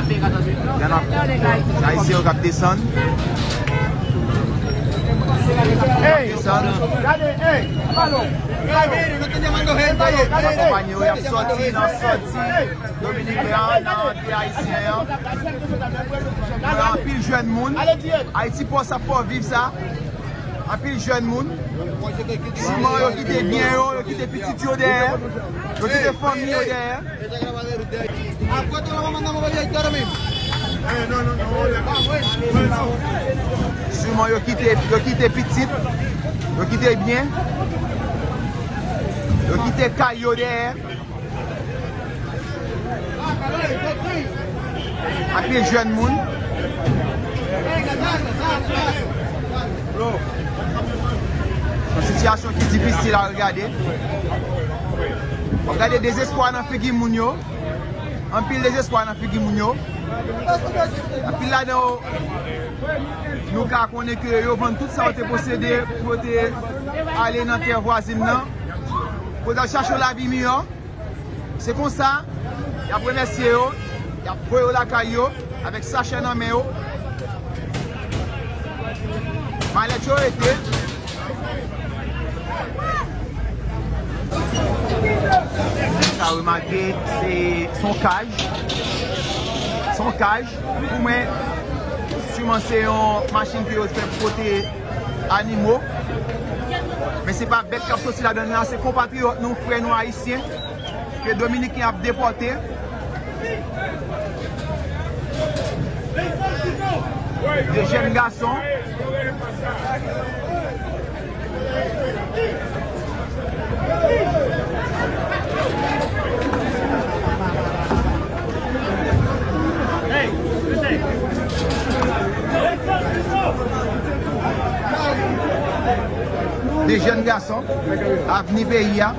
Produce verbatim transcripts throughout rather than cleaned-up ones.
Gade, Ayisyen yo k ap desann. Desann. Akonpanye yo, y ap sòti nan sòti Dominiken an, nan antre Ayisyen an. Gen anpil jèn moun. Ayiti Pòs ap fè w viv sa. Anpil jèn moun. Siman yo kite byen yo, yo kite pitit yo dèyè. Yo kite fanmi yo dèyè. Siman yo kite, yo kite pitit, yo kite byen, yo kite kay yo dèyè. Anpil jèn moun. Yon sitiyasyon ki difisil a regade. W ap gade dezespwa nan figi moun yo. Anpil dezespwa nan figi moun yo. Anpil ladan yo, nou ka konnen ke yo vann tout sa yo te posede pou yo te ale nan tè vwazin nan, pou yo t al chache yon lavi miyò. Se konsa, y ap remèsye yo, y ap voye yo lakay yo avèk sachè nan men yo. Malèt yo rete. Sa remake, se, se yon kaj. Se yon kaj. Pou mwen, siman se yon machin ke yo fè pou pote animo. Men se pa bèt k ap soti ladan l la, se konpatriyòt nou, frè nou ayisyen, ke Dominiken ap depòte. De jèn gason. De jèn gason, avni peyi a.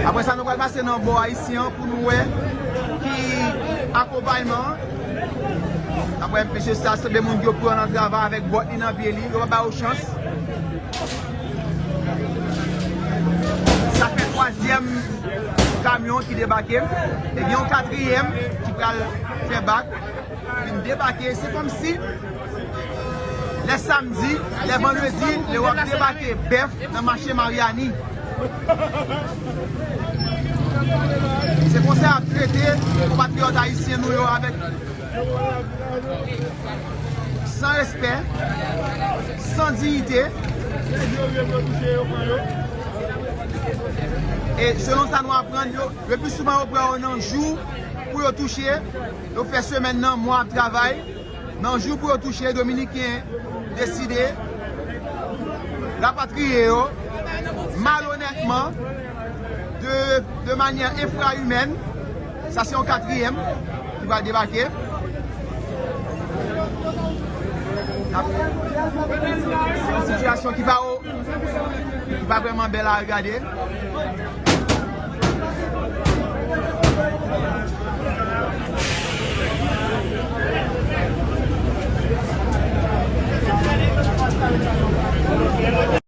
Apre sa, nou pral pase nan bò ayisyen an pou nou wè ki akonpayman an. Apre, mesye sa, se de moun ki yo pran nan travay avèk bòt li nan pye li, yo pa ba yo chans. Sa fè twazyèm kamyon ki debake. E gen yon katriyèm ki pral fè bak, vin debake. Se kòmsi lè samdi, lè vandredi, lè w ap debake bèf nan mache Maryani. Se konsa y ap trete konpatriyòt ayisyen nou yo avèk san respè, san diyite. E selon sa nou aprann, yo, le pli souvan yo pran yo nan jou pou yo touche. Yo fè semèn nan, mwa ap travay. Nan jou pou yo touche, Dominiken deside rapatriye yo malonètman, de, de manyè enfrayimèn. Sa se yon katriyèm ki pral debake. Yon sitiyasyon ki pa o-, ki pa vrèman bèl a regade.